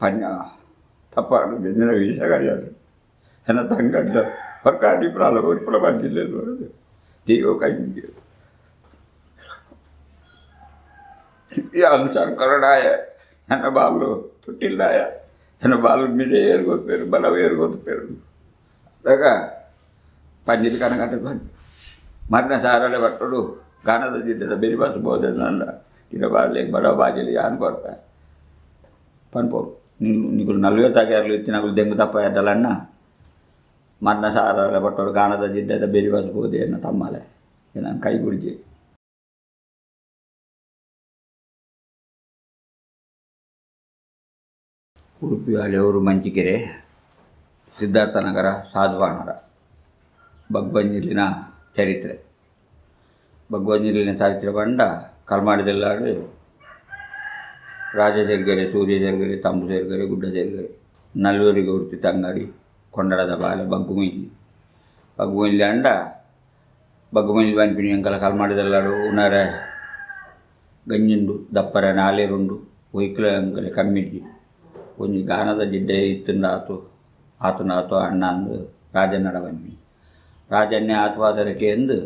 ಪಂಜ ತಪ್ಪಾಡು ಬೆಂದಿನ ವೀಸಗಾರಿಯಾರು ಎನ್ನ ತಂಗಡ್ಲ ಹೊರಕಾಡಿ ಪ್ರಾಲ ಒಪ್ಪಳ ಬಂದಿಲ್ಲ ದೇವ ಕೈ ಅನುಸಾರ ಕರಡಾಯ ನನ್ನ ಬಾಲು ತೊಟ್ಟಿಲ್ಲಾಯ ನನ್ನ ಬಾಲು ಮಿಡೆ ಏರ್ಗೋತ್ಪೇರು ಬಲವ ಏರ್ಗೋತ್ಪೇರು ಆಗ ಪಂಜಿಲ್ ಕನಗಂಟ ಬಂದು ಮರಣ ಸಾರಲೆ ಬಟ್ಟಡು ಗಾನದ ಜಿಡ್ಡದ ಬೆರಿ ಬಸ್ ಬೋದೆ ನನ್ನ ಇರ ಬಾಲೆ ಬಡವ ಬಾಜಲಿ ಯಾನ್ ಕೊರ್ಪ ಪನ್ಪೋರು ನೀನು ನಲ್ವೇ ತಾಗ್ಯಾರ್ಲು ಇತ್ತಿನಗಳು ದೆಂಗು ತಪ್ಪ ಎಡ್ಡಲಣ್ಣ ಮರಣ ಸಾರಲೆ ಬಟ್ಟಡು ಗಾನದ ಜಿಡ್ಡದ ಬೆರಿ ಬಸ್ ಬೋದೆ ಎನ್ನ ತಮ್ಮಲೆ ನಾನು ಕೈ ಗುಡಿಜಿ. ಉಡುಪಿ ಹಳೆಯೂರು ಮಂಚಿಕೆರೆ ಸಿದ್ಧಾರ್ಥನಗರ ಸಾಧುವಾನರ ಭಗವಂಜಿಲಿನ ಚರಿತ್ರೆ. ಭಗವಂಜಿಲಿನ ಚರಿತ್ರೆ ಬಂಡ ಕಲ್ಮಾಡಿದೆಲ್ಲಾಡು ರಾಜ ಸೇರ್ಗರೆ ಸೂರ್ಯ ಸೇರ್ಗರೆ ತಂಬು ಸೇರ್ಗರೆ ಗುಡ್ಡ ಸೇರ್ಗರೆ ನಲ್ವರಿಗೆ ಉರ್ತಿ ತಂಗಡಿ ಕೊಂಡಡದ ಬಾಲೆ ಬಗ್ಗುಮೈಲಿ ಬಗ್ಗುಮೈಲಿ ಅಂಡ ಬಗ್ಗುಮೈಲಿ ಬನ್ಪಿನಿ ಅಂಕಲ ಕಲ್ಮಾಡಿದೆಲ್ಲಾಡು ಉನರೆ ಗಂಜಿಂಡು ದಪ್ಪರ ನಾಲೇರುಂಡು ಒಯ್ಕಲ ಅಂಕಲೆ ಕಮ್ಮಿಜ್ಜಿ ಒಂಜಿ ಗಾನದ ಜಿಡ್ಡೆ ಇತ್ತುಂಡ ಆತು ಆತುಂಡ ಆತು ಅಣ್ಣ ಅಂದು ರಾಜನ್ನಡ ಬನ್ನಿ ರಾಜನ್ನೇ ಆತ್ವಾದರಕ್ಕೆ ಎಂದು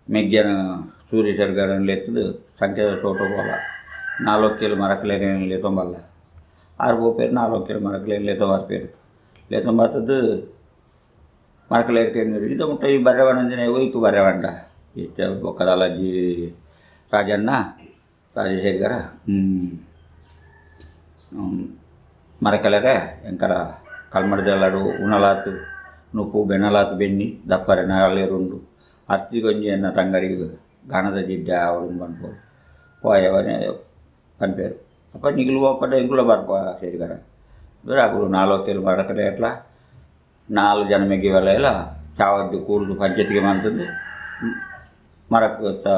ಮೆಗ್ಗನ ಸೂರ್ಯ ಸರ್ಗರಲ್ಲಿ ಎತ್ತದು ಸಂಖ್ಯೆದ ತೋಟ పోಲ ನಾಲ್ಕು ಮರಕಲೇನು ಲೇತೊಂಬಲ್ಲ ಆರು ಪೋಪೇರು ನಾಲ್ಕು ಮರಕಲೇನು ಲೇತೊಂಬಾರ್ಪೇರು ಲೇತೊಂಬತ್ತದ್ದು ಮರಕಲೇರ್ಕೇನು ಇದು ಮುಟ್ಟ ಈ ಬರ್ರೆವಣಂದಿನ ಒಯ್ಕು ಬರ್ರೆವಂಡ ಇಷ್ಟ ಬೊಕ್ಕದಲಜ್ಜಿ ರಾಜಣ್ಣ ರಾಜಶೇಖರ ಮರಕಲೆರೆ ಎಂಕಲ ಕಲ್ಮಡದೆಲ್ಲಡು ಉಣಲಾತು ನುಪ್ಪು ಬೆಣ್ಣಲಾತು ಬೆನ್ನಿ ದಪ್ಪರೆ ನಾಲೇರುಂಡು ಅರ್ತಿಗೊಂಜಿ ಎನ್ನ ತಂಗಡಿಗೆ ಗಾನದ ಜಿಡ್ಡೆ ಅವಳು ಪನ್ಪೋರು ಪೋಯವನೇ ಪನ್ಪೇರು ಅಪ್ಪ ನಿಗುಲು ಹೋಗ್ಪಟ್ಟ ಎಂಕುಲ ಬರ್ಪ ಸೇರಿಗಾರ ಬೇರೆ ಅಗುಲು ನಾಲ್ಕು ಮರಕಲೆ ಎಟ್ಲ ನಾಲ್ಕು ಜನ ಮೆಗ್ಗಿವಲ್ಲ ಇಲ್ಲ ಚಾವದ್ದು ಕೂಡ್ದು ಪಂಚಾಯತಿಗೆ ಮಂತದ್ದು ಮರಕ್ಕೆ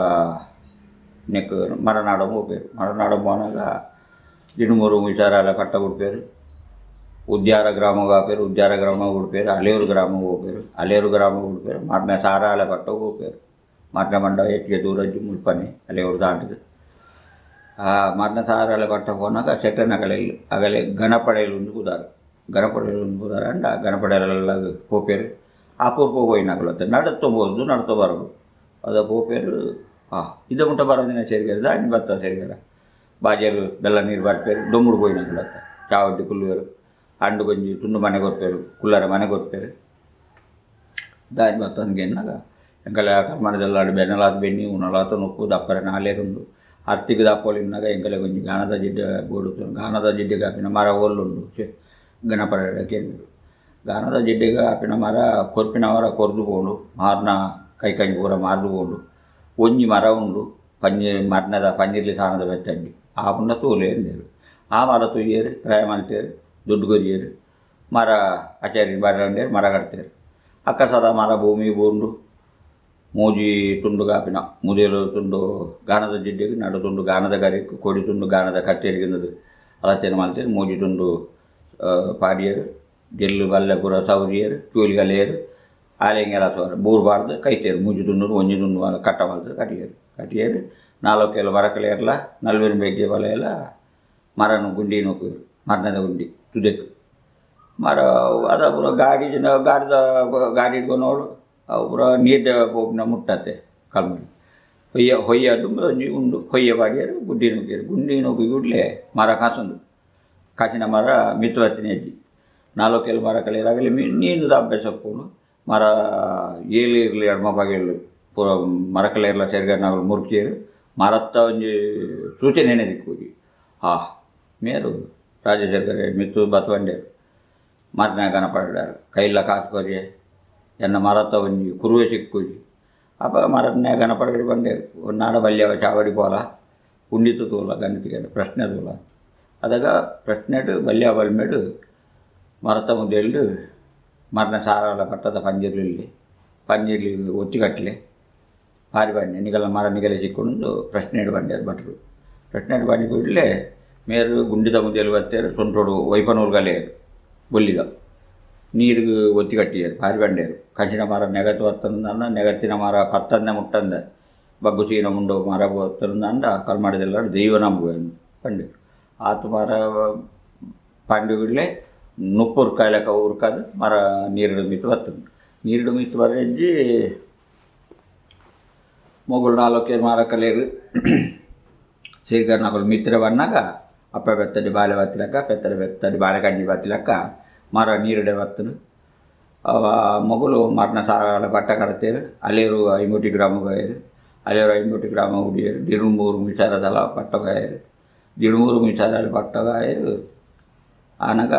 ನೆಕ್ ಮರನಾಡ ಹೋಗ್ಬೇರು ಮರನಾಡ పోనాక దినుమూరు విచారాల పట్ట ఉడిపారు ఉద్యార గ్రామంగా పేరు ఉద్యార గ్రామం ఉడిపారు అలేరు గ్రామం పోపారు అలేరు గ్రామం ఉడిపారు మరణ సారాల పట్ట పోపారు మరణ మండ ಹೆಚ್ಚಿಗೆ ದೂರಜ್ಜು ಮುಲ್ಪನೆ ಅಲೇರು ದಾಂಟದು ಆ ಮರಣ ಸಾರಾల ಪಟ್ಟ పోనాక సెట్టన అగಲೆ ಅಗಲೆ ಗಣಪಡೆಯಲು ಒಂದು ಕೂದಾರು ಗಣಪಡೆಯಲು ಒಂದು ಕೂದಾರ ಅಂಡ ಗಣಪಡೆಯಲ್ಲ పోపారు ಅಪೂರ್ಪ పోయినాಕಲು ನಡತೊಂಬೋದು ನಡ್ತೊ ಬರೋದು ಅದ ಪೋಪೇರು ಇದು ಮುಟ್ಟ ಬರೋದಿನ ಸೇರಿಗಾರ ದಾಂಡಿ ಬರ್ತಾ ಸೇರಿಗಾರ ಬಾಜೇರು ಬೆಲ್ಲ ನೀರು ಬರ್ಪೇರು ದೊಮ್ಮುಡು పోయినాಕಲು ಚಾವಡ್ಡಿ ಕುಲ್ಲುವೇರು ಅಂಡು కొంచెం ತುಂಡು ಮನೆ ಕೊರ್ಪೇರು ಕುಲ್ಲರ ಮನೆ ಕೊರ್ಪೇರು దాని మొత్తానికి ఎన్నాక ఇంకా కర్మడదల్లాడు బెన్నలాత బెన్ని ఉనలాత నొప్పు దప్పర నాలేరుండు అర్తికి దప్పోలు ఇన్నాక ఇంకా కొంచెం గానద జిడ్డ బోడుతు గానద జిడ్డు కాపిన మర ఓళ్ళుండు గణపడకేంద్రు గానద జిడ్డు కాపిన మర కొరిపిన మర కొరదు పోండు మారిన కై కంజి కూర మారదు పోండు ಒಂಜಿ ಮರ ಉಂಡು ಪಂಜಿ ಮರ್ನದ ಪಂಜಿರ್ಲಿ ಸಾಣದ ಬೆತ್ತಂಡಿ ಆಪುಂಡ ತೂಲೇನು లేరు ಆ ಮರ ತುಯ್ಯರು ಕ್ರಯ ಮಾಡ್ತೇರು ದುಡ್ಡು ಕೊರಿಯರು ಮರ ಆಚಾರ್ಯ ಮರ ಅಂಡೇರು ಮರ ಕಟ್ತೇರು ಅಕ್ಕ ಸದಾ ಮರ ಭೂಮಿ ಬೂಂಡು ಮೂಜಿ ತುಂಡು ಕಾಪಿನ ಮುದೇಲು ತುಂಡು ಗಾಣದ ಜಿಡ್ಡೆಗೆ ನಡು ತುಂಡು ಗಾಣದ ಗರಿಕ್ ಕೊಡಿ ತುಂಡು ಗಾಣದ ಕಟ್ಟೇರಿಗಿಂದದು ಅಲಚನೆ ಮಾಡ್ತೇರು ಮೂಜಿ ತುಂಡು ಪಾಡಿಯರು ಗೆಲ್ಲು ಬಲ್ಲೆ ಪೂರ ಸೌರಿಯರು ಚೂಲಿಗಲೆಯರು ಆಲೆಂಗೆಲ್ಲ ಸೋರ ಬೂರ್ಬಾರ್ದು ಕೈತೇರು ಮೂಜಿ ತುಂಡು ಒಂಜಿ ತುಂಡು ಕಟ್ಟ ಮಾಡ್ತಾರೆ ಕಟ್ಟಿಯರು ಕಟ್ಟಿಯರು ನಾಲ್ಕು ಕಿಲೋ ಮರಕಲೆ ಇರಲ್ಲ ನಲ್ವರಿ ಬೆಗ್ಗೆ ಬಲ ಎಲ್ಲ ಮರನು ಗುಂಡಿ ನೋಕುವರು ಮರಣದ ಗುಂಡಿ ತುದಕ್ಕೆ ಮರ ಅದ ಪೂರ ಗಾಡಿ ಜನ ಗಾಡಿದ ಗಾಡಿ ಹಿಡ್ಕೊಂಡು ನೋಡು ಅವು ಪೂರ ನೀರು ಪೋಪಿನ ಮುಟ್ಟತ್ತೆ ಕಲ್ಮಡಿ ಹೊಯ್ಯ ಹೊಯ್ಯದು ಒಂಜಿ ಉಂಡು ಹೊಯ್ಯ ಪಾಡಿಯರು ಗುಂಡಿ ನೋಕಿಯರು ಗುಂಡಿ ನೋಕಿ ಕೂಡಲೇ ಮರ ಕಾಸೊಂದು ಕಾಸಿನ ಮರ ಮಿತ್ತು ಹತ್ತಿನ ಹೆಜ್ಜೆ ನಾಲ್ಕು ಕಿಲೋ ಮರ ಕಳೆಯಲಾಗಲಿ ನೀನು ಅಭ್ಯಾಸ ಹೋಗ್ಕೊಂಡು ಮರ ಏಳು ಇರಲಿ ಎಡಮ ಪಗೆಳು ಪೂರ ಮರಕಲೆಲ್ಲ ಸೇರ್ಗಾರ ಮುರುಕಿಯರು ಮರತ್ತ ಒಂಜಿ ಸೂಚನೆ ದಿಕ್ಕೂಜಿ ಆ ಮೇರು ರಾಜಶೇಖರ ಮಿತ್ತು ಬಸವಂಡೇರು ಮರನ ಕನಪಡ್ಯಾರು ಕೈಲ ಕಾಸು ಕೊರಿಯೆ ಎನ್ನ ಮರತ್ತ ಒಂಜಿ ಕುರುವೆ ಸಿಕ್ಕೂಜಿ ಅಪ್ಪ ಮರನ್ನೇ ಗಣಪಡೆ ಬಂಡೇರು ನಾಡ ಬಲ್ಯವ ಚಾವಡಿ ಪೋಲ ಉಂಡಿತು ತೂಲ ಗಣಿತಿಗೆ ಪ್ರಶ್ನೆ ತೂಲ ಅದಾಗ ಪ್ರಶ್ನೆಡು ಬಲ್ಯ ಬಲ್ಮೇಡು ಮರತ್ತ ಮುದ್ದೆಲ್ಡು ಮರಣ ಸಾರಾಲ ಪಟ್ಟದ ಪಂಜಿರ್ಲಿ ಪಂಜಿರ್ಲಿ ಒತ್ತಿಗಟ್ಟಲೆ ಪಾರಿ ಬಂಡೆ ನಿಗಲ ಮರ ನಿಗಲೆ ಸಿಕ್ಕೊಂಡು ಪ್ರಶ್ನೆ ಬಂಡ್ಯಾರು ಭಟ್ರು ಪ್ರಶ್ನೆ ಬಂಡಿ ಕೂಡಲೇ ಮೇರು ಗುಂಡಿದ ಮುಂದೆಲ್ಲಿ ಬರ್ತಾರೆ ಸೊಂಟೋಡು ವೈಪನೂರ್ಗಲೇರು ಬೊಲ್ಲಿದ ನೀರಿಗೆ ಒತ್ತಿ ಕಟ್ಟಿಯಾರು ಪಾರಿ ಬಂಡೇರು ಕಂಚಿನ ಮರ ನೆಗತ್ತು ಬತ್ತಂದ ನೆಗತ್ತಿನ ಮರ ಪತ್ತಂದೆ ಮುಟ್ಟಂದೆ ಬಗ್ಗು ಸೀನ ಮುಂಡು ಮರ ಬತ್ತಂದ ಕಲ್ಮಾಡಿದೆಲ್ಲ ದೈವ ನಂಬು ಪಂಡೇರು ಆತು ಮರ ಪಾಂಡುಗುಡ್ಲೆ ನುಪ್ಪುರ್ಕಾಯಲಕ್ಕ ಉರ್ಕಾದು ಮರ ನೀರಿಡು ಮಿತ್ತು ಬತ್ತುಂಡು ನೀರಿಡು ಮಿತ್ತು ಬರೆಜ್ಜಿ ಮೊಗುಳು ನಾಲ್ಕೇರು ಮಾರಕಲೇರು ಸೀರ್ಗರ್ನಗಳು ಮಿತ್ರ ಬನ್ನಾಗ ಅಪ್ಪ ಬೆತ್ತಡಿ ಬಾಳೆ ಬತ್ತಿಲಕ್ಕ ಪೆತ್ತಡಿ ಬೆತ್ತಡಿ ಬಾಳೆ ಕಂಜಿ ಬತ್ತಿಲಕ್ಕ ಮರ ನೀರಿಡೆ ಬತ್ತನು ಮೊಗುಲು ಮರಣ ಸಾಲ ಪಟ್ಟ ಕಡತೇರು ಅಲೇರು ಐಮೂಟಿ ಗ್ರಾಮಗಾಯರು ಅಲೇರು ಐಮೂಟಿ ಗ್ರಾಮ ಉಡಿಯರು ದಿರುಮೂರು ಮಿಸಾರದಲ ಪಟ್ಟಗಾಯರು ದಿರುಮೂರು ಮಿಸಾರ ಪಟ್ಟಗಾಯರು ಆನಗ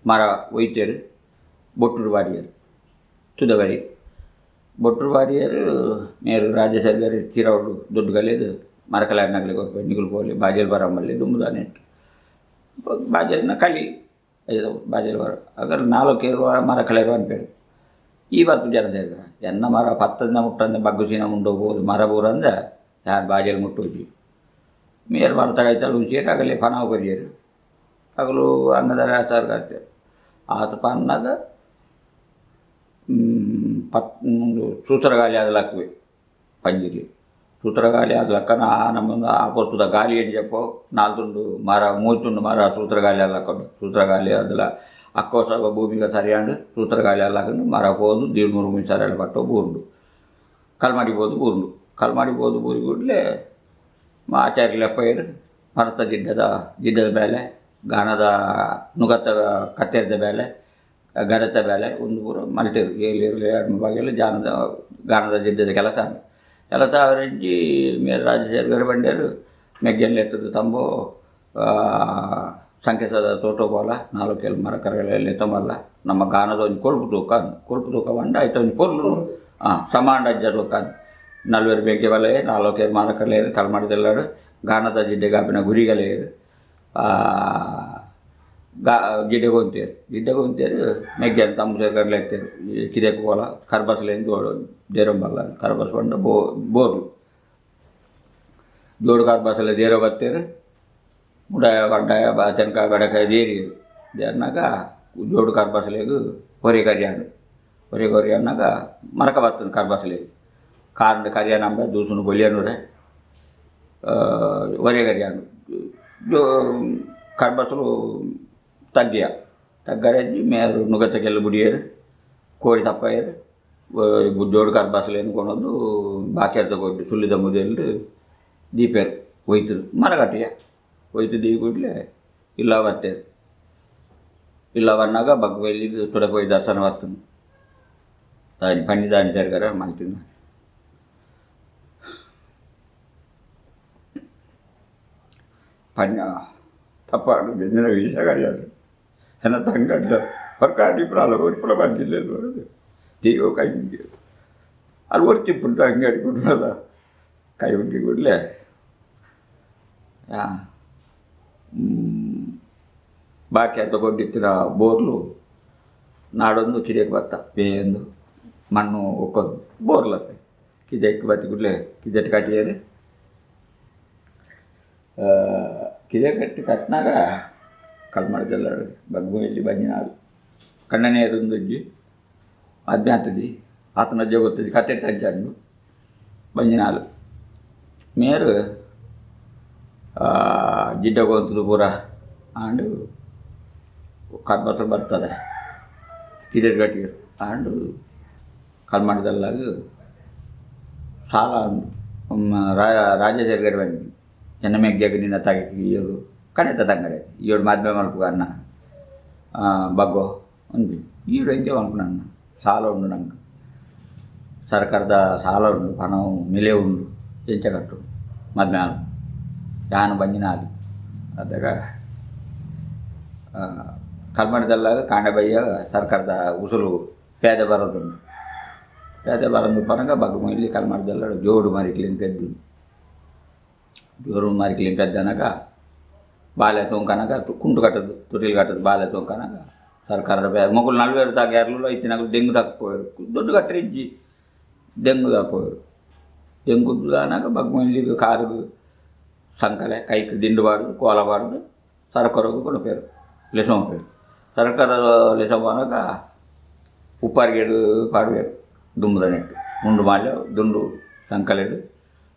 ಮರ ಒಯ್ತೇರು ಬೊಟ್ಟೂರು ಬಾಡಿಯರು ತುದಬರಿ ಬೊಟ್ಟೂರು ಬಾಡಿಯರು ಮೇರು ರಾಜ್ಯ ಸರ್ಕಾರಿ ಚಿರವಡು ದುಡ್ಡು ಕಲಿಯದು ಮರಕಲಾಡ್ನಗಲಿ ಕೊರ್ಪೆ ನಿಗುಲು ಪೋಲಿ ಬಾಜಲ್ ಬರಮಲ್ಲಿ ದುಂಬುದಾನೆ ಬಾಜಲ್ನ ಕಲಿ ಬಾಜಲ್ ಬರ ಅಗರ್ ನಾಲ್ಕು ಮರಕಲೇರು ಅನ್ಪೇರು ಈ ಬರ್ಪು ಜನ ಸೇರ್ಗ ಎನ್ನ ಮರ ಪತ್ತಂದ ಮುಟ್ಟಂದ ಬಗ್ಗುಸೀನ ಮುಂಡೋಗ್ಬೋದು ಮರ ಬೂರಂದ ಯಾರು ಬಾಜಲ್ ಮುಟ್ಟೋಜಿ ಮೇರು ಮರ ತಗೈತಲ್ಲ ಉಂಚಿಯರು ಆಗಲಿ ಪನಾವು ಕರಿಯರು ಅಗಲು ಅಂಗದರ ಆಚಾರ ಆತ ಪನ್ನಾಗ ಪತ್ ಸೂತ್ರಗಾಲಿ ಆದಲಕ್ಕುವೆ ಪಂಜಿರ್ಲಿ ಸೂತ್ರಗಾಲಿ ಆದಲಕ್ಕನ ನಮ್ಮ ಆ ಪೊರ್ತುದ ಗಾಲಿ ಏನು చెప్పೋ ನಾಲ್ತುಂಡು ಮರ ಮೂರು ಮರ ಸೂತ್ರಗಾಲಿ ಅಲ್ಲಕೊಂಡು ಸೂತ್ರಗಾಲಿ ಅದಲ ಅಕ್ಕೋಸ ಭೂಮಿಗೆ ಸರಿಯಾಂಡು ಸೂತ್ರಗಾಲಿ ಅಲ್ಲಕೊಂಡು ಮರ ಹೋದು ದೀಡ್ಮೂರು ಮುಸಾರೆಲ್ಲ ಪಟ್ಟೋ ಬೂರುಂಡು ಕಲ್ಮಾಡಿ ಬೋದು ಬೂರುಂಡು ಕಲ್ಮಾಡಿ ಬೋದು ಬೂರಿ ಕೂಡಲೇ ಆಚಾರ್ಯ ಲೆಪ್ಪಯ್ಯರು ಮರತ ಜಿಡ್ಡದ ಜಿಡ್ಡದ ಮೇಲೆ ಗಾಣದ ನುಗತ್ತ ಕತ್ತೆರದ ಮೇಲೆ ಗರತ ಮೇಲೆ ಒಂದು ಪೂರ ಮಲ್ತೇರು ಏಳು ಎರಡು ಬಾಗಿಲು ಜಾನದ ಗಾಣದ ಜಿಡ್ಡದ ಕೆಲಸ ಕೆಲಸ ಅವರೆಂಜಿ ಮೇರೆ ರಾಜಶೇಖರ ಬಂಡೇರು ಮೆಗ್ಗೆಲ್ಲಿ ಎತ್ತದ ತಂಬೋ ಸಂಕೇತದ ತೋಟೋ ಬೋಲ ನಾಲ್ಕು ಎಲ್ಲಿ ಮರ ಕರಗಲೆಲ್ಲ ಎತ್ತಂಬಲ್ಲ ನಮ್ಮ ಗಾಣದ ಒಂದು ಕೊಳ್ಪು ತೂಕ ಕೊಳ್ಪು ತೂಕ ಬಂಡ ಆಯ್ತು ಒಂದು ಪೊರ್ಲು ಹಾಂ ಸಮಾಂಡ ಅಜ್ಜ ತೂಕ ನಲ್ವೇರು ಬೆಂಕಿ ಬಲೆ ನಾಲ್ಕು ಮರ ಕರಲೇರು ಕಲ್ಮಾಡಿದೆಲ್ಲರು ಗಾಣದ ಜಿಡ್ಡೆಗಾಪಿನ ಗುರಿಗಲೇರು ಗಾ ಜಿಡ್ಡೆಗೆ ಜಿಡ್ಡೆಗೆ ಹೊಂತೇರು ಮೆಗ್ಗೆನ ತಮ್ಮ ಸೇರ್ಗರ್ಲೆ ಎತ್ತೇರು ಕಿದೆಕ್ పోಲ ಕರ್ಬಸಲೇನು ಜೋಡು ದೇರಂಬಲ್ಲ ಕರ್ಬಸ್ ಬಂಡ ಬೋರ್ಲು ಜೋಡು ಕರ್ಬಸಲೆ ದೇರೋ ಬತ್ತೇರು ಮುಡಾಯ ಬಡ್ಡಾಯ ತೆನಕಾಯ ಬಡಕಾಯ ದೇರಿಯರು ದೇರ್ನಾಗ ಜೋಡು ಕರ್ಬಸಲೇಗು ಹೊರೆ ಕರಿಯಾನು ಹೊರೆ ಕೊರಿ ಅನ್ನಾಗ ಮರಕ ಬರ್ತದೆ ಕರ್ಬಸಲೇಗು ಕಾರಂಡು ಕರಿಯಾನಂಬ ದೂಸುನು ಬೊಲಿಯನುರೆ ಹೊರೆ ಕರಿಯಾನು ಜೋ ಕರ್ಬಸಲು ತಗ್ಗಿಯ ತಗ್ಗರೆಜ್ಜಿ ಮೇರು ನುಗತಕ್ಕೆಲ್ಲ ಬುಡಿಯರು ಕೋಳಿ ತಪ್ಪಯ್ಯರು ಜೋಡು ಕರ್ಬಸಲೇನು ಕೊನೋದು ಬಾಕಿ ಅರ್ಧ ಕೊಟ್ಟು ಸುಳ್ಳಿದ ಮುದೆಯಲ್ಲಿ ದೀಪೇರು ಒಯ್ತದು ಮರಗಟ್ಟಿಯ ಒಯ್ತು ದೀ ಕೂಡಲೇ ಇಲ್ಲ ಬರ್ತೇರು ಇಲ್ಲ ಬನ್ನಾಗ ಬಗ್ಬೈಲಿ ತುಡಪೋಯಿ ದರ್ಶನ ಬರ್ತದೆ దాని పని దాని జరగరా మళ్తుంది పని తప్పాడు ಬೆಂದಿನ ವೀಸಗಾರ್ಯಾರು ಎನ್ನ ತಂಗಡ್ಲ ಹೊರಕಾಡಿ ಪ್ರಾಲ ಒರ್ಪುಲ ಬಂದಿಲ್ಲ ದೇವ ಕೈ ಅಲ್ಲಿ ಒರ್ಚಿಪ್ಪು ತಂಗಡಿ ಕುಡ್ಲದ ಕೈ ಉಂಡಿ ಕೂಡಲೇ ಬಾಕಿ ಅಂತ ಕೊಟ್ಟಿತ್ತಿನ ಬೋರ್ಲು ನಾಡೊಂದು ಕಿರಿಯಕ್ಕೆ ಬತ್ತ ಬೇಯೊಂದು ಮಣ್ಣು ಒಕ್ಕೊಂದು ಬೋರ್ಲತ್ತೆ ಕಿದೆಕ್ಕೆ ಬತ್ತಿ ಕೂಡಲೇ ಕಿದೆಟ್ಟು ಕಟ್ಟಿಯರು ಕಿದೆ ಕಟ್ಟಿ ಕಟ್ಟಿನಾಗ ಕಲ್ಮಡದೆಲ್ಲ ಬಗ್ಗುಯಲ್ಲಿ ಬಂದಿನಾಳು ಕಣ್ಣನೇ ರುಂದುಜ್ಜಿ ಅಜ್ಞಾತದಿ ಆತನ ಅಜ್ಜ ಗೊತ್ತದಿ ಕತ್ತೆಟ್ಟ ಅಜ್ಜಂಡು ಬಂಜಿನಾಳು ಮೇರು ಜಿಡ್ಡಗೋಂತದ್ದು ಪೂರ ಆಂಡು ಕರ್ಬಸರು ಬರ್ತದೆ ಕಿದೆಟ್ಟು ಕಟ್ಟಿಯರು ಆಂಡು ಕಲ್ಮಡದಲ್ಲಾಗ ಸಾಲ ರಾಜ ಬಂದು ಎನ್ನ ಮೆಗ್ಗೆಗೆ ನಿನ್ನ ತಾಗಿ ಏಳು ಕಡೆತ ತಂಗಡೆ ಏಳು ಮಾಧ್ಯಮ ಮಲ್ಪು ಅನ್ನ ಬಗ್ಗೋ ಒಂದು ಈಡು ಎಂಜೆ ಮಲ್ಪು ನನ್ನ ಸಾಲ ಉಂಡು ನಂಗೆ ಸರ್ಕಾರದ ಸಾಲ ಉಂಡು ಪಣವು ಮಿಲೆ ಉಂಡು ಎಂಚ ಕಟ್ಟು ಮದ್ಮೆ ಯಾನು ಬಂಜಿನಾಲಿ ಅದಾಗ ಕಲ್ಮಡದಲ್ಲಾಗ ಕಾಂಡಬಯ್ಯ ಸರ್ಕಾರದ ಉಸುರು ಪೇದೆ ಬರೋದುಂಡು ಪೇದೆ ಬರೋದು ಪನಗ ಬಗ್ಗು ಇಲ್ಲಿ ಕಲ್ಮಡದಲ್ಲ ಜೋಡು ಮರಿಕ್ಲಿನ ಪೆದ್ದು ಜೋರು ಮರಿಕ್ಲಿನ ಪೆದ್ದನಗ ಬಾಲೆ ತೋಂಕನಗ ಕುಂಟು ಕಟ್ಟದು ತುಟಿಲು ಕಟ್ಟದು ಬಾಲೆ ತೋಂಕನಗ ಸರ್ಕಾರದ ಮೊಗುಲು ನಲ್ವೇರು ತಾಗ ಯಾರ್ಲು ಐತಿನಗಲು ಡೆಂಗು ತಕ್ಕೋರು ದೊಡ್ಡ ಕಟ್ಟರೆ ಇಜ್ಜಿ ಡೆಂಗು ತಕ್ಕೋರು ಡೆಂಗು ಅನಾಗ ಬಗ್ಗು ಕಾರು ಸಂಕಲೆ ಕೈಗೆ ದಿಂಡು ಬಾರ್ದು ಕೋಲ ಬಾರ್ದು ಸರಕರಗೂ ಕೊಡಪೇರು ಲೆಸೋಪೇರು ಸರಕಾರ ಲೆಸೋಪನಾಗ ಉಪ್ಪಾರಿಗೇಡು ಪಾಡುವೇರು ದುಂಬುದ ನೆಟ್ಟು ಉಂಡು ಮಾಲ್ಯ ದುಂಡು ಸಂಕಲೆಡು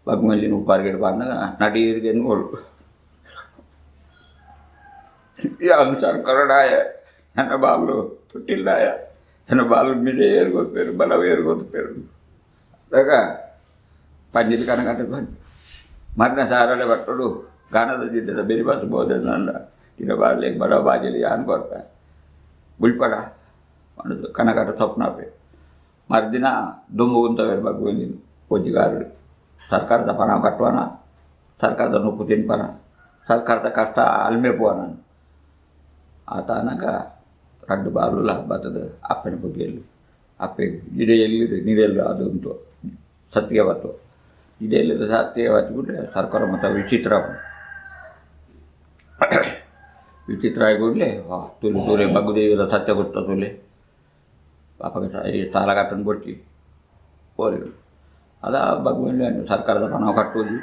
ಬಗ್ಮಲ್ಲಿನ ಉಪ್ಪಾರಿಗೇಡು ಪಾಡಿನಾಗ ನಡೀರಿಗೆ ಗೋಳು ಯಾನ್ ಸರ್ಕಾರಡಾಯ ನನ್ನ ಬಾಲು ತೊಟ್ಟಿಲ್ಲಾಯ ನನ್ನ ಬಾಲು ಮಿದೆ ಏರ್ಗೊತ್ಪೇರು ಬಲವ ಏರ್ಗೊತ್ಪೇರು ಆಗ ಪಂಜಿಲ್ ಕನಕಟ್ಟ ಬಂದು ಮರಣ ಸಾರಲೆ ಬಟ್ಟಡು ಗಾನದ ಜಿಡ್ಡದ ಬೆರಿ ಬಸ್ ಬೋದೆ ನನ್ನ ತಿನ್ನ ಬಾರ್ಲಿ ಬಡವ ಬಾಜಲಿ ಯಾನ್ ಕೊರ್ಪ ಬುಳ್ಪಡ ಮನಸ್ಸು ಕನಕಟ್ಟ ಸ್ವಪ್ನಪೆ ಮರುದಿನ ದುಂಬು ಗುಂತವೇರು ಬಗ್ಗುವಂದಿನ ಪೂಜೆಗಾರರು ಸರ್ಕಾರದ ಪಣ ಕಟ್ಟುವನ ಸರ್ಕಾರದ ನುಪ್ಪು ತಿನ್ಪನ ಸರ್ಕಾರದ ಕಷ್ಟ ಅಲ್ಮೆ ಪೋವನ ಆತನಗ ರಡ್ಡು ಬಾಲುಲ ಬತ್ತದ ಅಪ್ಪನ ಬಗ್ಗೆಯಲ್ಲಿ ಅಪ್ಪೆ ಇಡೆ ಎಲ್ಲಿದೆ ನೀರೆಲ್ಲ ಅದು ಉಂಟು ಸತ್ತಿಗೆ ಬತ್ತು ಇಡೆ ಎಲ್ಲಿದೆ ಸತ್ತಿಗೆ ಬತ್ತಿಬಿಟ್ರೆ ಸರ್ಕಾರ ಮತ್ತು ವಿಚಿತ್ರ ವಿಚಿತ್ರ ಆಗಿ ಕೂಡಲೇ ತುಲೆ ತುಲೆ ಬಗ್ಗುದೇವಿದ ಸತ್ಯ ಕೊಡ್ತ ತುಲೆ ಪಾಪಕ್ಕೆ ಈ ಸಾಲ ಕಟ್ಟನ್ನು ಕೊಡ್ತಿ ಹೋರಿ ಅದ ಬಗ್ಗುವಿನ ಸರ್ಕಾರದ ಪಣ ಕಟ್ಟುವುದು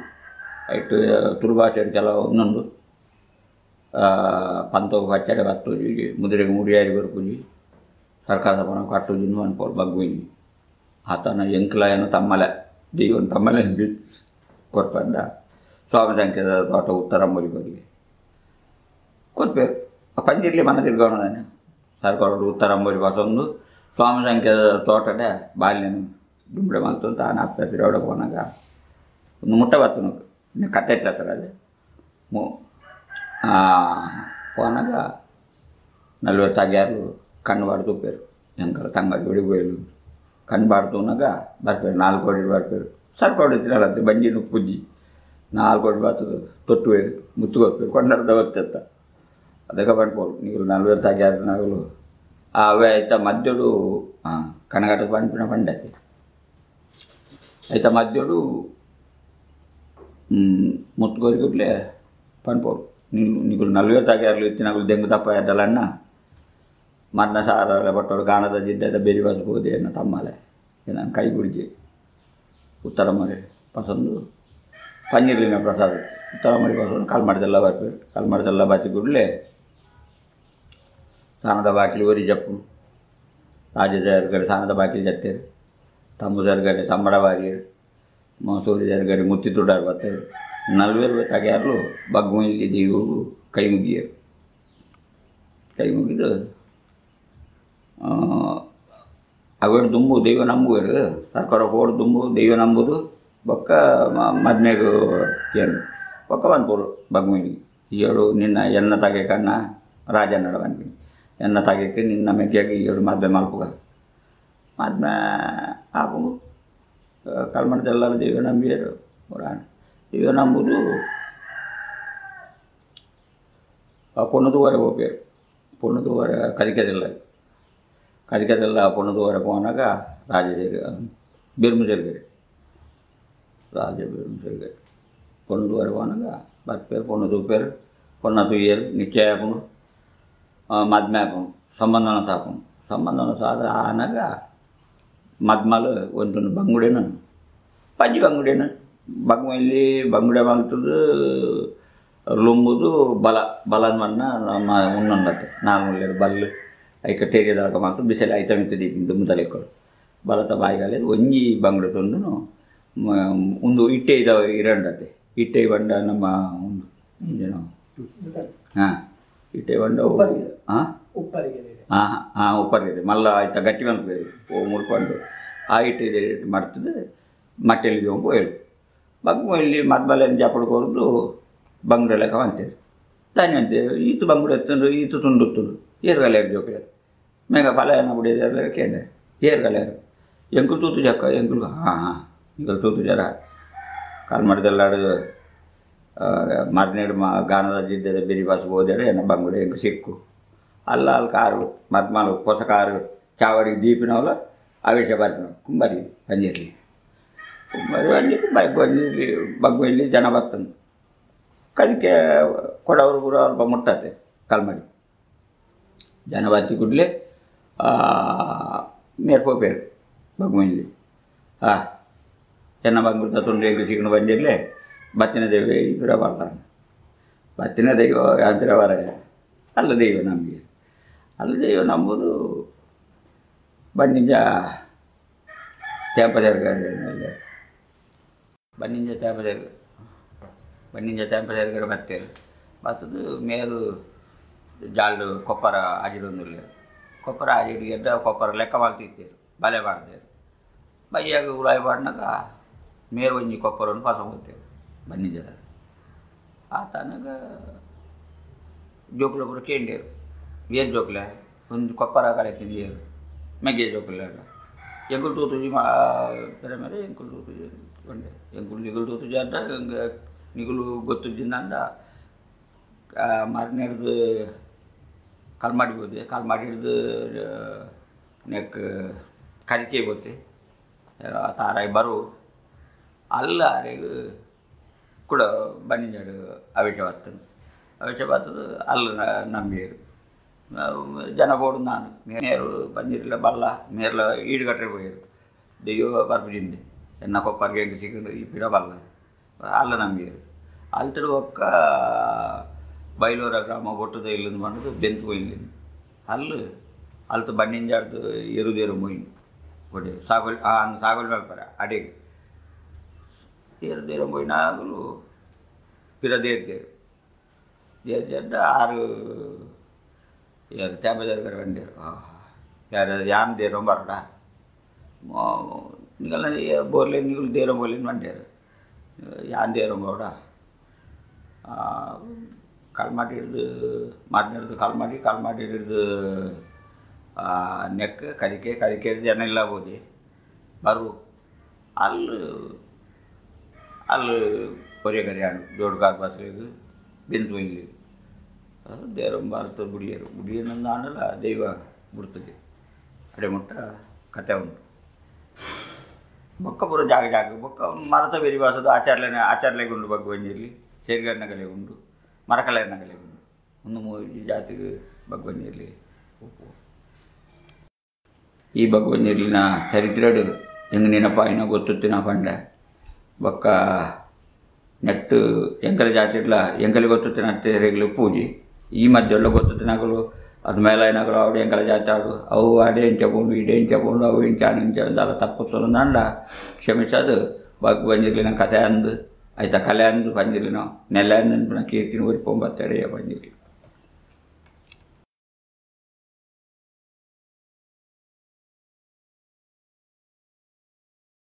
ಐಟು ತುರುಭಾಷೆ ಕೆಲವು ಒಂದೊಂದು ಪಂತವು ಪಚ್ಚಡೆ ಬತ್ತುಜಿ ಮುದುರೆಗೆ ಮುಡಿಯಾರಿ ಬರ್ಪುಜಿ ಸರ್ಕಾರದ ಪಣ ಕಟ್ಟುಜಿ ಅನ್ಪೋಲ್ ಬಗ್ಗುವಿನಿ ಆತನ ಎಂಕ್ಲಾಯನ ತಮ್ಮಲೆ ದೈವನ ತಮ್ಮಲೆ ಕೊರ್ಪಂಡ ಸ್ವಾಮಿ ಸಂಖ್ಯೆದ ತೋಟ ಉತ್ತರ ಮೊಲಿಗೊರಿಗೆ ಕೊರ್ಪೇರು ಪಂಜಿರ್ಲಿ ಮನ ತಿರ್ಗೋಣದಾನೆ ಸರ್ಕಾರದ ಉತ್ತರ ಮೊಲಿ ಬಸೊಂದು ಸ್ವಾಮಿ ಸಂಖ್ಯೆದ ತೋಟಡೆ ಬಾಲ್ಯನ ದುಂಬಡೆ ಮಂತು ತಾನು ಅಪ್ಪ ತಿರೋಡ ಪೋನಾಗ ಒಂದು ಮುಟ್ಟ ಬತ್ತು ಕತೆ ಎಟ್ಲತ್ತರ ಅದು ಪೋನಾಗ ನಲ್ವತ್ತು ತಗ್ಯಾರು ಕಣ್ಣು ಬಾಡ್ತೂಪೇರು ಎಂಕಲ ತಂಗಡಿ ಒಡಿ ಬೋಯಲು ಕಣ್ಣು ಬಾಡ್ತೂನಾಗ ಬರ್ಪೇರು 4 ಕೋಟಿ ಬರ್ಪೇರು ಸರ್ಕೋಡಿ ತಿನ್ನಲತ್ತೆ ಬಂಜಿ ನುಪ್ಪುಜ್ಜಿ 4 ಕೋಟಿ ಬರ್ತದೆ ತೊಟ್ಟುವೇರು ಮುತ್ತುಕೊರ್ಪೇರು ಕೊಂಡರ್ದ ಬರ್ತತ್ತ ಅದಕ್ಕೆ ಪಡ್ಬೋದು ನೀವು 40 ತಗ್ಯಾರು ನಗಲು ಅವೇ ಆಯ್ತಾ ಮಧ್ಯೋಡು ಕನಗಟ್ಟದ ಪಂಪಿನ ಪಂಡೈತೆ ಆಯ್ತಾ ಮಧ್ಯೋಡು ಮುತ್ತುಕೋರಿ ಕೂಡಲೇ ಪನ್ಪೋರು ನೀನು నీకు 40 తాగారులు ఇచ్చినకులు దెంగు తప్ప ఎడ్డలన్న మరణ సారాల పట్టోడు గానద జిడ్డద బెరి బస్ పోದೆ అన్న తమ్మాಲೆ ನಾನು ಕೈ ಗುಡಿಜಿ ಉತ್ತರ ಮರೆ ಪಸಂದು ಪನ್ನೀರ್ಲಿನ ಪ್ರಸಾದ ಉತ್ತರ ಮರಿ ಪಸಂದು ಕಲ್ಮಡದೆಲ್ಲ ಬರ್ಪೇರು ಕಲ್ಮಡದೆಲ್ಲ ಬಾಚಿ ಕೂಡಲೇ ಸಾನದ ಬಾಕಿಲು ಒರಿ ಜಪ್ಪು ರಾಜ ಜರ್ಗಡೆ ಸಾನದ ಬಾಕಿಲು ಜತ್ತೇರು ತಮ್ಮ ಜರ್ಗಡೆ ತಮ್ಮಡ ಬಾರಿಯರು ಮಸೂರಿ ಜರ್ಗಡೆ ಮುತ್ತಿ ತುಡಾರು ಬರ್ತಾರೆ 40 ತಗ್ಯಾರಲು ಬಗ್ಗು ದೇವು ಕೈ ಮುಗಿಯರು ಕೈ ಮುಗಿದು ಅವೇಡು ದುಂಬು ದೈವ ನಂಬುವರು ಸರ್ಕಾರ ಹೋಡು ದುಂಬು ದೈವ ನಂಬುದು ಬೊಕ್ಕ ಮದ್ಮೆಗ್ ಏನು ಬೊಕ್ಕ ಬಂದ್ಪೋರು ಬಗ್ಗುವಿಗೆ ಏಳು ನಿನ್ನ ಎನ್ನ ತಗೆ ಕಣ್ಣ ರಾಜನ್ನಡ ಬಂದ್ವಿ ಎನ್ನ ತಗೆಕ್ಕೆ ನಿನ್ನ ಮೆಗ್ಯಾಗ ಏಳು ಮದ್ವೆ ಮಲ್ಪುಗ ಮದ್ವೆ ಆಪು ಕಲ್ಮಡದೆಲ್ಲ ದೈವ ನಂಬಿಯರು ದೈವ ನಂಬುದು ಪೊಣ್ಣು ಹೋಗ್ಬೇರು ಪೊಣ್ಣು ತೂವರೆ ಕದಿಕದೆಲ್ಲ ಕದಿಕದೆಲ್ಲ ಪೊಣ್ಣು ತೂವರೆ ಪೋನಾಗ ರಾಜ ಬಿರ್ಮು ಜರ್ಗರೆ ರಾಜ ಬಿರ್ಮು ಜರ್ಗರೆ ಪೊಣ್ಣು ತೂವರೆ ಪೋನಾಗ ಬರ್ಪೇರು ಪೊಣ್ಣು ತೂಪೇರು ಪೊಣ್ಣ ತೂಯರು ನಿಶ್ಚಯ ಆಪುಂಡು ಮದ್ಮೆ ಆಪುಂಡು ಸಂಬಂಧನ ಸಾಪುಂಡು ಸಂಬಂಧನ ಸಾದ ಆನಾಗ ಮದ್ಮಲು ಒಂದು ಬಂಗುಡೇನು ಪಂಜಿ ಬಂಗುಡೇನು ಬಂಗುಲ್ಲಿ ಬಂಗುಡೆ ಮಲ್ತದ್ದು ಲುಂಬುದು ಬಲ ಬಲನ್ ಮಣ್ಣ ನಮ್ಮ ಉನ್ನೊಂದತ್ತೆ 4 ಮೂಲೆ ಬಲ್ಲು ಐಕ ತೇರಿಯದಾಗ ಮಾತ್ರ ಬಿಸಿಲು ಐತ ಮಿತ್ತ ದೀಪಿಂದು ದುಂಬುದಲೆಕ್ಕಳು ಬಲತ ಬಾಯಿಗಾಲೆ ಒಂಜಿ ಬಂಗುಡೆ ತೊಂದು ಒಂದು ಇಟ್ಟೆ ಇದಾವೆ ಇರಂಡತ್ತೆ ಇಟ್ಟೆ ಬಂಡ ನಮ್ಮ ಒಂದು ಏನು ಹಾಂ ಇಟ್ಟೆ ಬಂಡ ಹಾಂ ಹಾಂ ಹಾಂ ಉಪ್ಪರಿಗೆ ಮಲ್ಲ ಆಯ್ತಾ ಗಟ್ಟಿ ಬಂತು ಓ ಮುಡ್ಕೊಂಡು ಆ ಇಟ್ಟೆ ಮಾಡ್ತದೆ ಮಟ್ಟೆಲ್ಲಿ ಹೋಗಿ ಬಗ್ಗು ಇಲ್ಲಿ ಮದ್ಬಲೆಯನ್ನು ಜಾಪಡ್ ಕೊರದು ಬಂಗುಡೆ ಲೆಕ್ಕ ಮಾಡ್ತೇವೆ ತಾನೇ ಅಂತೆ ಈತು ಬಂಗುಡೆ ಎತ್ತಂಡು ಈತು ತುಂಡುತ್ತುಂಡು ಏರ್ಗಲೆ ಜೋಕಲೆ ಮೇಗ ಫಲ ಏನ ಬಿಡಿದ ಕೇಂದ್ರ ಏರ್ಗಲೆ ಎಂಕುಲು ತೂತು ಜಕ್ಕ ಎಂಕುಲು ಹಾಂ ಹಾಂ ಎಂಕುಲು ತೂತು ಜರ ಕಲ್ಮಡದೆಲ್ಲಾಡು ಮರ್ನೇಡು ಮಾ ಗಾನದ ಜಿಡ್ಡದ ಬೆರಿ ಬಾಸ್ ಹೋದರೆ ಏನ ಬಂಗುಡೆ ಎಂಕು ಸಿಕ್ಕು ಅಲ್ಲ ಅಲ್ಲಿ ಕಾರು ಮದ್ಮಾಲು ಹೊಸ ಕಾರು ಚಾವಡಿಗೆ ದೀಪಿನವಲ್ಲ ಆವೇಶ ಬರ್ಪಿನವು ಕುಂಬಾರಿ ಪಂಜಿರ್ಲಿ ಕುಂಬಾರಿ ಪಂಜಿರ್ಲಿ ಬೈಕ್ ಬಂದಿರ್ಲಿ ಬಗ್ಗು ಇಲ್ಲಿ ಜನ ಬರ್ತಂದು ಕದಿಕೆ ಕೊಡವರು ಪೂರ ಅಲ್ಪ ಮುಟ್ಟತ್ತೆ ಕಲ್ಮಡಿ ಜನ ಬತ್ತಿ ಕೂಡಲೇ ಮೇರ್ ಪೋಪೇರು ಬಗ್ಗುಲ್ಲಿ ಹಾಂ ಚೆನ್ನ ಬಂಗುಡ್ತ ತುಂಡು ಎಂಕು ಸಿಕ್ಕನು ಬಂದಿರಲೇ ಬತ್ತಿನ ದೈವ ಇಬ್ಬರ ಬರ್ತಾನೆ ಬತ್ತಿನ ದೈವ ಅಂತರ ಬರ ಅಲ್ಲ ದೈವ ನಮಗೆ ಅಲ್ಲ ದೈವ ನಂಬುದು ಬನ್ನಿಂಜ ತೇಪ ಜರ್ಗಡೆ ಮೇಲೆ ಬನ್ನಿಂಜ ತೇಪ ಜರ್ಗ ಬನ್ನಿಂಜ ತೇಪ ಜರ್ಗಡೆ ಬತ್ತೇರು ಬತ್ತದು ಮೇರು ಜಾಲ್ಡು ಕೊಪ್ಪರ ಆಜಿಡೊಂದುಲ್ಲೆರ್ ಕೊಪ್ಪರ ಆಜಿಡಿಗೆಡ್ಡ ಕೊಪ್ಪರ ಲೆಕ್ಕ ಮಲ್ತಿತ್ತೆರ್ ಬಲೆ ಪಾಡ್ದೆರ್ ಬಯ್ಯಾಗ ಉಲಾಯಿ ಪಾಡ್ನಗ ಮೇರ್ ಒಂಜಿ ಕೊಪ್ಪರನ್ನು ಪಾಸ ಪೋತೆರ್ ಬನ್ನಿಜರ ಆತನಗ ಜೋಕುಲು ಪೂರ ಕೇಂಡೇರು ಏರ್ ಜೋಕುಲೆ ಒಂದು ಕೊಪ್ಪರ ಕಲೆತಿನಿ ಏರು ಮೆಗ್ಗೆ ಜೋಕುಲೆ ಎಂಕುಲು ತೂತುಜಿ ಬೇರೆ ಮೇರೆ ಎಂಕುಲು ತೂತುಜಿ ಪಂಡೆ ಎಂಕುಲು ನಿಗುಲು ತೂತುಜಿ ಅಂತ ನಿಗುಲು ಗೊತ್ತುಜ್ಜಿಂದ ಮಾರನೇ ಹಿಡ್ದು ಕಲ್ಮಾಡಿ ಹೋದೆ ಕಲ್ಮಾಡಿ ಹಿಡ್ದು ನೆಕ್ ಕರಿಕೆ ಬೋತೆ ತಾರಾಯಿ ಬರು ಅಲ್ಲ ಅರೆಗ್ ಕೂಡ ಬನ್ನಿಂಜಾಡು ಅವೇಶ ಬರ್ತದೆ ಅವೇಶ ಬರ್ತದೆ ಅಲ್ಲ ನಂಬಿಯರು ಜನ ಬೋಡು ನಾನು ಮೇರು ಬಂದಿರಲಿಲ್ಲ ಬಲ್ಲ ಮೇರ್ಲ ಈಡುಗಟ್ಟರೆ ಪೋಯರು ದೆಯ್ಯೋ ಬರ್ಪುಜಿಂದೆ ಎನ್ನ ಕೊಪ್ಪರಿಗೆ ಹೆಂಗೆ ಸಿಕ್ಕಂಡು ಈ ಪಿರ ಬಲ್ಲ ಅಲ್ಲ ನಂಬಿಯರು ಅಲ್ತಡು ಒಕ್ಕ ಬೈಲೂರ ಗ್ರಾಮ ಬೊಟ್ಟದ ಇಲ್ಲಂದು ಪಂಡದು ಬೆಂತು ಪೋಯಿಲ್ಲ ಅಲ್ಲು ಅಲ್ತು ಬನ್ನಿಂಜಾಡ್ದು ಎರುದೇರು ಮೊಯ್ನು ಕೊಡೆ ಸಾಗೋಲಿ ಸಾಗೋಲಿ ಮಲ್ಪರ ಅಡೆಗೆ ಏರುದೇರು ಮೊಯ್ನಾಗಲು ಪಿರ ದೇರ್ದೇರು ದೇರ್ದೇರ್ಡ ಆರು ಯಾರು ತ್ಯಾಮದೇರ್ಗರ ಬಂಡೇರು ಯಾರು ಯಾನ್ ದೇರೋ ಬರಡ ನಿಗಲ್ನ ಬೋರ್ಲೆ ನಿಗುಲು ದೇರೋ ಬೋರ್ಲಿನ ಬಂಡೇರು ಯಾನ್ ದೇರೋ ಬೋಡ ಕಲ್ಮಾಡಿ ಹಿಡ್ದು ಮಾರನೇ ಹಿಡ್ದು ಕಲ್ಮಾಡಿ ಕಲ್ಮಾಡಿ ಹಿಡ್ದು ನೆಕ್ ಕರಿಕೆ ಕರಿಕೆ ಹಿಡ್ದು ಜನ ಇಲ್ಲ ಹೋದೆ ಬರು ಅಲ್ಲಿ ಅಲ್ಲಿ ಕೊರಿಯ ಕರಿಯಾಣು ಜೋಡು ಕಾರ್ ಬಸ್ಲಿಗೆ ಬೆಂತು ಇಲ್ಲಿ ದೇವರು ಭಾರತ ಗುಡಿಯರು ಗುಡಿಯನ್ನೊಂದು ಆನಲ್ಲ ದೈವ ಬುಡ್ತದೆ ಅಡೆ ಮುಟ್ಟ ಕತೆ ಉಂಟು ಬೊಕ್ಕ ಪೂರ ಜಾಗ ಜಾಗ ಬೊಕ್ಕ ಮರತ ಬೇರೆ ಬಾಸದು ಆಚಾರ್ಲೆನೆ ಆಚಾರ್ಲೆಗೆ ಉಂಡು ಬಗ್ಗವಂಜಿರ್ಲಿ ಸೇರ್ಗಣ್ಣಗಲೆ ಉಂಡು ಮರಕಲೆನಗಲೆ ಉಂಡು ಒಂದು ಮೂರು ಜಾತಿಗೆ ಬಗ್ಗವಂಜಿರ್ಲಿ ಉಪ್ಪು ಈ ಬಗ್ಗವಂಜಿರ್ಲಿನ ಚರಿತ್ರೆಡು ಹೆಂಗೆ ನೆನಪಾಯಿನ ಗೊತ್ತುತ್ತಿನ ಪಂಡೆ ಬೊಕ್ಕ ನೆಟ್ಟು ಎಂಕಲ ಜಾತಿ ಇಡ್ಲ ಎಂಕಲಿ ಗೊತ್ತುತ್ತಿನ ರೆಗ್ಲು ಪೂಜೆ ಈ ಮಧ್ಯೆಲ್ಲ ಗೊತ್ತುತ್ತಿನಗಳು ಅದು ಮೇಲಾಯಿನಗಳು ಆವಿಡ ಎಂಕಲ ಜಾತಿ ಆಡು ಅವು ಅಡೆ ಇಂಚ ಪೋಂಡು ಇಡೆ ಇಂಚ ಪೋಂಡು ಅವು ಇಂಚ ಇಂಚ ಅಂದಲ್ಲ ತಪ್ಪು ಅಂಡ ಕ್ಷಮಿಸದು ಬಗ್ ಬಂಜಿರ್ಲಿನ ಕಥೆ ಅಂದು ಆಯ್ತಾ ಕಲೆ ಅಂದು ಬಂಜಿರ್ಲಿನ ನೆಲೆ ಅಂದು ಕೀರ್ತಿನ ಊರಿ ಪೊಂಬತ್ತೆಡೆಯ ಬಂಜಿರ್ಲಿ.